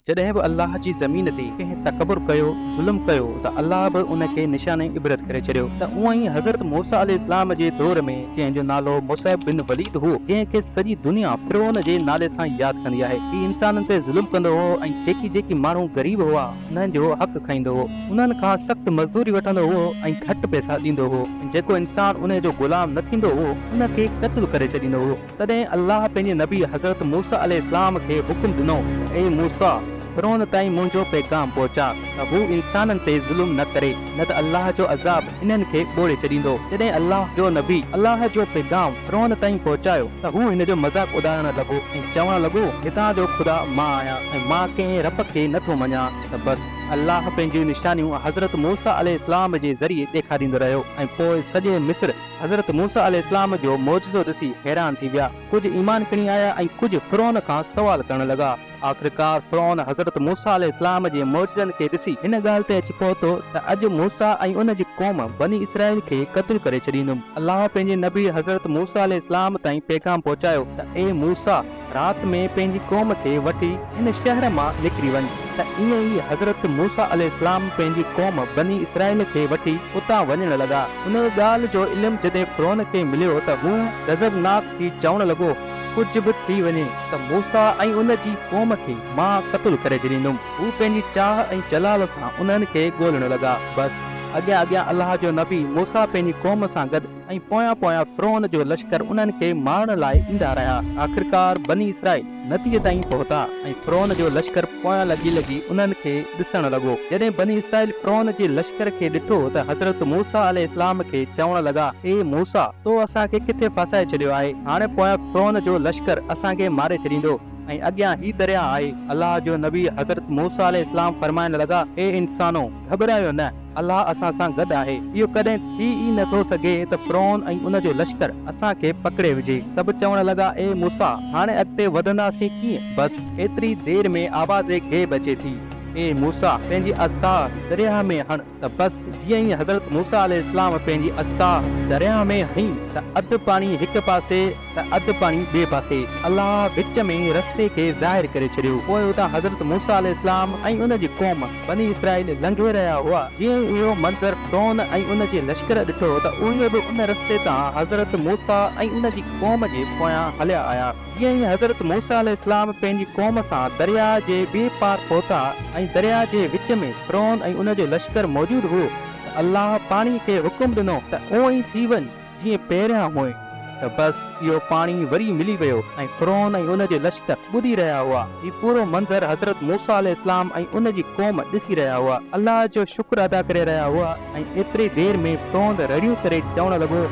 جڏهن به الله جي زمين تي ڪنهن تڪبر ڪيو، ظلم ڪيو ته الله به ان کي نشان عبرت ڪري ڇڏيو ته اونئن ئي حضرت موسيٰ عليه السلام جي دور ۾ جنهن جو نالو مصعب بن وليد هو جنهن کي سڄي دنيا فرعون جي نالي سان ياد ڪندي آهي هي انسانن تي ظلم ڪندو هو ۽ جيڪي جيڪي ماڻهو غريب هئا انهن جو حق کائيندو هو انهن کان سخت مزدوري وٺندو هو ۽ گهٽ پئسا ڏيندو هو ۽ جيڪو انسان انهي جو غلام نه ٿيندو هو ان کي قتل ڪري ڇڏيندو هو. تڏهن الله پنهنجي نبي حضرت موسيٰ عليه السلام کي حڪم ڏنو ته اي موسيٰ! فرعون تائين منهنجو پيغام پهچاء ته هو انسانن تي ظلم نه ڪري، نه ته الله جو عذاب انهن کي ٻوڙي ڇڏيندو. جڏهن الله جو نبي الله جو پيغام فرعون تائين پهچايو ته هو هن جو مذاق اڏائڻ لڳو ۽ چوڻ لڳو، هتان جو خدا مان آهيان ۽ مان ڪنهن رب کي نه ٿو مڃان ته بس! الله پنهنجون نشانيون حضرت موسيٰ عليه السلام جي ذريعي ڏيکاريندو رهيو ۽ پوء سڄو مصر حضرت موسيٰ عليه السلام جو معجزو ڏسي حيران ٿي ويا. ڪجهه ايمان کڻي آيا ۽ ڪجهه فرعون کان سوال ڪرڻ لڳا. آخرڪار فرعون حضرت موسيٰ عليه السلام جي معجزن کي ڏسي هن ڳالهه تي اچي پهتو ته اڄ موسيٰ ۽ ان جي قوم بني اسرائيل کي قتل ڪري ڇڏيندم. الله پنهنجي نبي حضرت موسيٰ عليه السلام تائين پيغام پهچايو ته اي موسيٰ! رات ۾ پنهنجي قوم کي وٺي هن شهر مان نڪري وڃ ته ائين ئي حضرت موسيٰ عليه السلام پنهنجي قوم بني اسرائيل کي وٺي اتان وڃڻ لڳا. انهيء ڳالهه جو علم جڏهن فرعون کي مليو ته هو غضبناڪ ٿي چوڻ لڳو، ڪجهه به ٿي وڃي ته موسيٰ ۽ ان جي قوم کي مان قتل ڪري ڇڏيندم. هو پنهنجي چاهه ۽ جلال سان انهن کي ڳولڻ لڳا. بس اڳيان اڳيان الله جو نبي موسيٰ پنهنجي قوم سان گڏ ۽ پويان پويان فرعون جو لشڪر انهن کي مارڻ لاء ايندا رهيا. آخرڪار بني اسرائيل نديء تائين پهتا ۽ فرعون جو لشڪر پويان لڳي لڳي انهن کي ڏسڻ لڳو. جڏهن بني اسرائيل فرعون جي لشڪر کي ڏٺو ته حضرت موسيٰ عليه السلام کي چوڻ لڳا، اي موسيٰ! تو اسان کي ڪٿي ڦاسائي ڇڏيو آهي؟ هاڻي پويان فرعون جو لشڪر اسان کي ماري ڇڏيندو ۽ اڳيان هي درياء آهي. الله جو نبي حضرت موسيٰ عليه السلام فرمائڻ لڳا، اي انسانو! گهٻرايو نه! الله اسان سان گڏ آهي. اهو ڪڏهن ٿي ئي نه ٿو سگهي ته فرعون ۽ ان جو لشڪر اسان کي پڪڙي وجهي. سڀ چوڻ لڳا، اي موسيٰ! هاڻي اڳتي وڌنداسين ڪيئن؟ بس! ايتري دير ۾ آواز غيب اچي ٿي، اي موسيٰ! پنهنجي عصا درياهه ۾ هڻ ته بس جيئن ئي حضرت موسيٰ عليه السلام پنهنجي عصا درياهه ۾ هنئي ته اڌ پاڻي هڪ پاسي ته اڌ پاڻي ٻئي پاسي، الله وچ ۾ رستي کي ظاهر ڪري ڇڏيو. پوء اتان حضرت موسيٰ عليه السلام ۽ ان جي قوم، بني اسرائيل، لنگهي رهيا هئا. جيئن ئي اهو منظر فرعون ۽ ان جي لشڪر ڏٺو ته اهي به ان رستي تان حضرت موسيٰ ۽ ان جي قوم جي پويان هليا آيا. جيئن ئي حضرت موسيٰ عليه السلام پنهنجي قوم سان درياء جي ٻئي پار پهتا ۽ درياء جي وچ ۾ فرعون ۽ ان جو لشڪر موجود هو ته الله پاڻي کي حڪم ڏنو ته اونئن ئي ٿي وڃ. جيئن پهريان هئين ته بس اهو پاڻي وري ملي ويو ۽ فرعون ۽ ان جي لشڪر ٻڏي رهيا هئا. هي پورو منظر حضرت موسيٰ عليه السلام ۽ ان جي قوم ڏسي رهيا هئا. الله جو شڪر ادا ڪري رهيا هئا ۽ ايتري دير ۾ فرعون رڙيون ڪري چوڻ لڳو،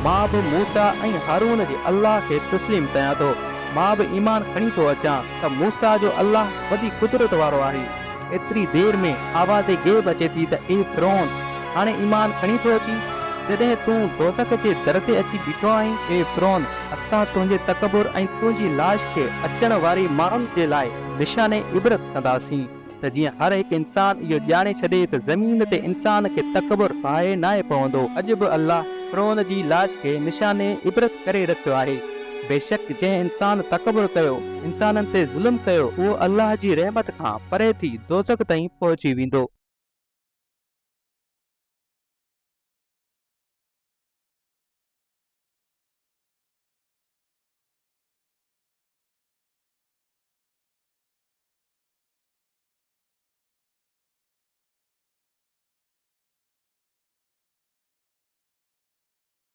مان به موسيٰ ۽ هارون جي الله کي تسليم ڪيان ٿو. مان به ايمان کڻي ٿو اچان ته موسيٰ جو الله وڏي قدرت وارو آهي. ايتري دير ۾ آواز غيب اچي ٿي ته اي فرعون! هاڻي ايمان کڻي ٿو اچين؟ جڏهن تون دوزخ جي در تي اچي بيٺو آهين؟ اي فرعون! اسان تنهنجي تڪبر ۽ تنهنجي لاش کي اچڻ واري ماڻهن جي لاء نشان عبرت ڪنداسين ته جيئن هر هڪ انسان اهو ڄاڻي ڇڏي ته زمين تي انسان کي تڪبر ڀانئي ناهي پوندو. اڄ به الله فرعون جي لاش کي نشان عبرت ڪري رکيو آهي. بيشڪ جنهن انسان تڪبر ڪيو، انسانن تي ظلم ڪيو، اهو الله جي رحمت کان پري ٿي دوزخ تائين پهچي ويندو.